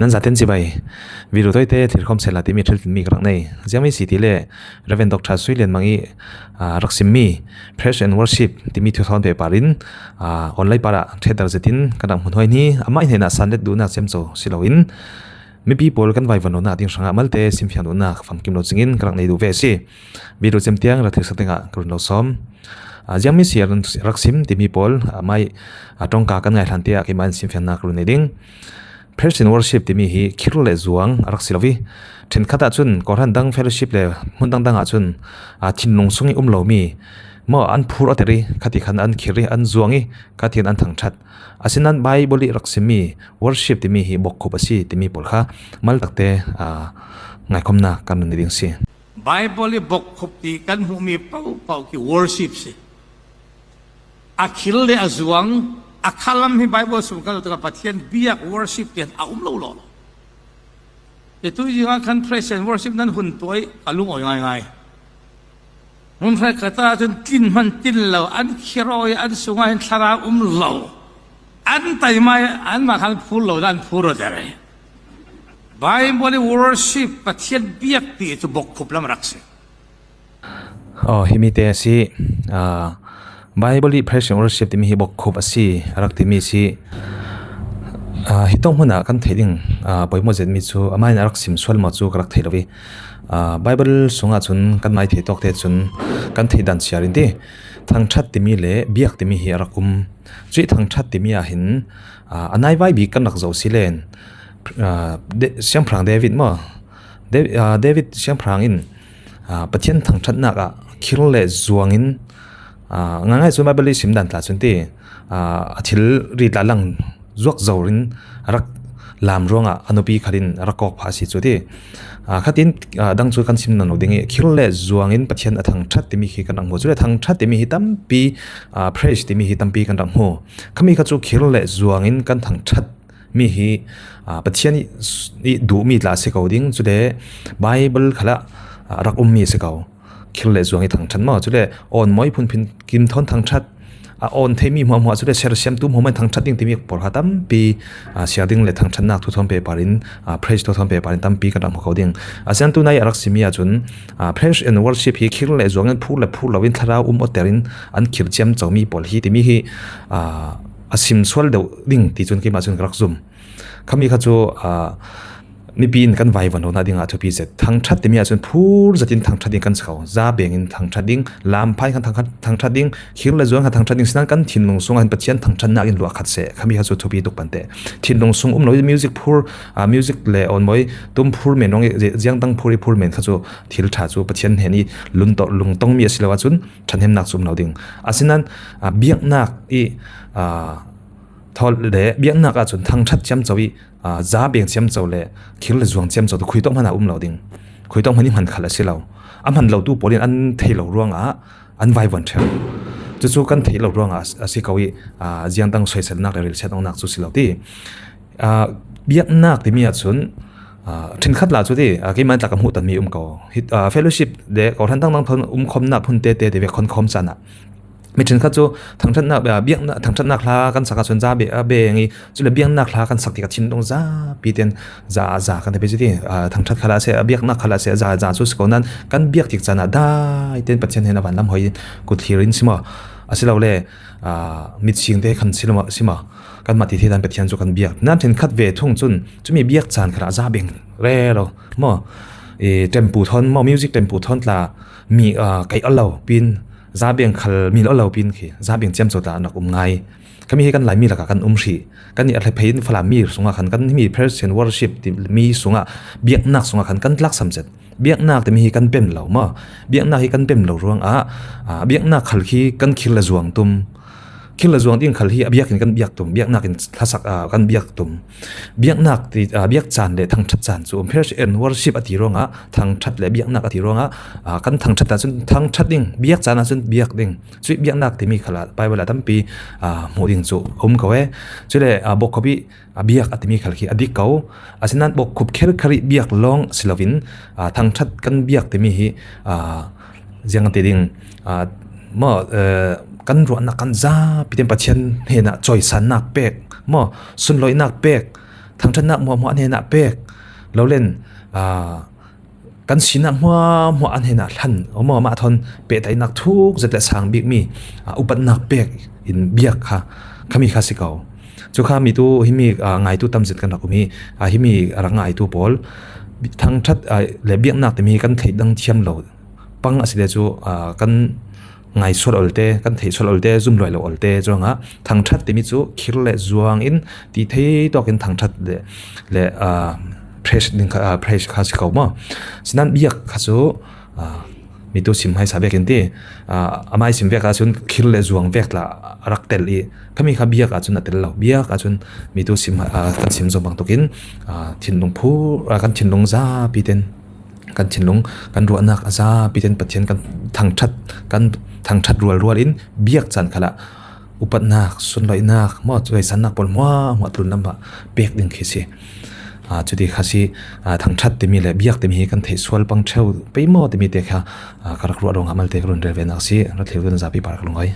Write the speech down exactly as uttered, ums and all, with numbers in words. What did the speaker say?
Nan zaten cibai, video tawite thilkhawm sela timi thiltinmi ka rak nei. Ziangmi si ti le Reverend Doctor Sui Lian Mang ih, aa, rak simmi Praise and Worship timi thuthawn pehpar in, aa, online parah ṭhetter zetin kan rak hmuhhuai ni. Amah hnenah sanlet duhnak ciamco si loin mipi pawl kan vaivan lonak ding hrangah malte simfiang duhnak famkim lo cingin ka rak nei duh ve a si. Video cem tiang rak thilsak dingah ka run lo sawm. Aa, ziangmi si a rak sim timi pawl, aa, amah ih, aa, ṭongka kan ngaihlan tiah keimah in simfiangnak ka run nei ding. Praise and Worship timi hi khir le zuang a rak si lo ih, ṭhenkhat ahcun kawhhran dang fellowship le hmun dangdang ahcun, aa, thinlung sung ih um lomi maw an phur awter ih, khati khan an khir ih, an zuang ih, khati khan an thangṭhat. Asinain Bible ih rak simmi worship timi hi bokkhup a si timi pawl kha mal takte, aa, ngaikhawmnak kan run nei ding si. Bible ih bokkhup ti kan hmuhmi pohpoh khi worship si. A khir le a zuang, a khalam hi Bible sung kan zoh tikah Pathian biak worship tiang a um lo lawlaw. Hi tu zingah khan praise and worship nan hun tuah ih a lungawi ngaingai. Hmun hrekkhat ahcun tlin hman tlin lo, an khirawi, an sungah hin thlarau um lo. An taimai, anmah khan phur lo, an phur awter. Bible ih worship, Pathian biak ti cu bokkhup lam a rak si. Aw, himi te a si. Aa, Bible ih praise and worship timi hi bokkhup a si, a rak timi si. Aa, hitawk hmunah kan theih ding, aa, poimawh zetmi cu amah in a rak sim sual maw cu ka rak thei lo ih, aa, Bible sungah cun kanmah ih theih tawk te cun kan theih dan siar in ti. Thangṭhat timi le biak timi hi a rak um. Cuih thangṭhat timi ah hin, aa, a naivai bik kan rak zoh si len, aa, De-, Siangpahrang David maw? De-, aa, David Siangpahrang in, aa, Pathian thangṭhatnak ah khir le zuang in, aa, ngaingai cu Bible ih sim dan tla cun ti, aa, a thilri tla lang zuak zo in a rak lam ruangah a nupi khal in a rak kawk phah a si cu ti. Aa, khatin, aa, dang cu kan sim nawn lo ding ih, khir le zuang in Pathian a thangṭhat timi khi kan rak hmu. Cule thangṭhat timi hi tampi, aa, praise timi hi tampi kan rak hmu. Khami kha cu khir le zuang in kan thangṭhat mi hi, aa, Pathian ih, ih duhmi tla a si ko ding, cule Bible khalah, aa, rak ummi a si ko. Khir le zuang ih thangṭhat maw? Cule awnmawi phunphun kim thawn thangṭhat, a awn theimi hmuahhmuah, cule sersiamtu hmuahhmuah in thangṭhat ding timi pawl kha tampi, aa, siar ding le thangṭhatnak thuthawn pehpar in, aa, praise thuthawn pehpar in tampi kan rak hmu ko ding. Asinain tunai a rak simi ahcun, aa, praise and worship hi khir le zuang in phur le phur lo in thlarau um awter in an khir ciamcomi pawl hi timi hi, aa, a sim sual deuh ding ti cun keimah cun ka rak zum. Khami kha cu, aa, mipi in kan vaivan lonak dingah thupi zet. Thangṭhat timi ahcun phur zetin thangṭhat ding kan si ko. Za beng in thangṭhat ding, lam pha in kan thangṭhat, thangṭhat ding, khir le zuang khan thangṭhat ding, sinain kan thinlung sungah hin Pathian thangṭhatnak in luah khat seh. Khami kha cu thupi tuk pante. Thinlung sung um lo, music phur, aa, music le awnmawi tum phur men ruang ih, zi-, ziangtang phur ih phur men kha cu thil ṭha cu Pathian hnen ih lunto-, lungtongmi a si lo ahcun ṭhathnemnak cu um lo ding. Asinain, aa, biaknak ih, aa, thawl le biaknak ahcun thangṭhat ciamco ih, aa, za beng ciamco le khir le zuang ciamco tu khuitawk hmanh ah um lo ding. Khuitawk hmanh ih hman khal a si lo. A hman lotu pawl in an thei lo ruangah an vaivan ṭheu. Cucu kan theih lo ruangah a si ko ih, aa, ziangtang soiselnak le rilsiat awknak cu si lo ti. Aa, biaknak timi ahcun, aa, ṭhenkhat la cu ti, aa, keimah tlak ka hmuh tanmi um ko. Hi, aa, fellowship le kawhhran dangdang thawn umkhawmnak phun tete te vek khonkhawm caan ah mi ṭhenkhat cu thangṭhatnak, aa, biaknak, thangṭhatnak hla kan sak ahcun za be-, aa, beng ih, cule biaknak hla kan sak tikah thinlung zapi tein za, za kan ti pei cu ti, aa, thangṭhat khalah a si, aa, biaknak khalah a si, za, za cu si ko nain kan biak tik caan ah dai tein Pathian hnen a vanlam hoi in kut thlir in si maw? Asilole, aa, mit sing te khan si lo maw, si maw? Kanmah ti thei dan Pathian cu kan biak. Nain ṭhenkhat ve thung cun cumi biak caan khalah za beng rero maw? I, ṭempu thawn maw, music ṭempu thawn tla mi, aa, kaih aw lo pin, za beng khal mi aw lo pin khi za beng ciamco tla an rak um ngai. Khami hi kan Laimi lakah kan um hrih. Kan i a hlephei in Falam mi sungah khan kan himi praise and worship timi sungah, biaknak sungah khan kan tlaksam zet. Biaknak timi hi kan pem lo maw? Biaknak hi kan pem lo ruangah, aa, biaknak khal khi kan khir le zuang tum. Khir le zuang ding khal hi a biak in kan biak tum. Biaknak in hlasak, aa, kan biak tum. Biaknak ti, aa, biak caan le thangṭhat caan cu praise and worship a ti ruangah, thangṭhat le biaknak a ti ruangah, aa, kan thangṭhat ahcun thangṭhat ding, biak caan ahcun biak ding. Cuih biaknak timi khalah Bible ah tampi, aa, hmuh ding cu a um ko e. Cule, aa, bokkhup ih a biak a timi khal khi a dik ko. Asinain bokkhup kherkher ih biak lawng si loin, aa, thangṭhat kan biak timi hi, aa, ziang kan ti ding, aa, maw, aa, kan ruahnak kan zapi tein Pathian hnenah cawisannak pek, maw, sunlawinak pek, thangṭhatnak hmuahhmuah an hnenah pek lo len, aa, kan sinak hmuahhmuah an hnenah hlan, aw maw, amah thawn pehtlaihnak thuk zet le sang bikmi, aa, upatnak pek in biak kha, khami kha si ko. Cu kha mi tu, himi, aa, ngaitu tam zet kan rak um hi, aa, himi a rak ngaitu pawl, thangṭhat, aa, le biaknak timi kan theih dang thiam lo pang a si le cu, aa, kan ngai sual olte, kan theih sual olte, zum luai lo olte cuangah thangṭhat timi cu khir le zuang in ti thei tawk in thangṭhat le, le, aa, praise ding kha, aa, praise kha si ko maw? Sinan biak kha cu, aa, mi tu sim hai sa vekin ti, aa, amai sim vek ahcun khir le zuang vek tla a rak tel i, khami kha biak ahcun a tel lo. Biak ahcun mi tu sim, aa, kan sim zong bangtuk in, aa, thinlung phu, aa, kan thinlung zapi ten kan thinlung, kan ruahnak a zapi ten Pathian kan thangṭhat, kan thangṭhat rualrual in biak caan khalah upatnak, sunloihnak, maw, cuaisannak pawl hmuahhmuah tlunlam ah pek ding khi si. Aa, cuti kha si, aa, thangṭhat timi le biak timi hi kan theih sual pang ṭheu pei maw timi te kha, aa, ka rak ruah ruangah malte ka run rel venak si, rak thliu tu na zapi par ka lungoi.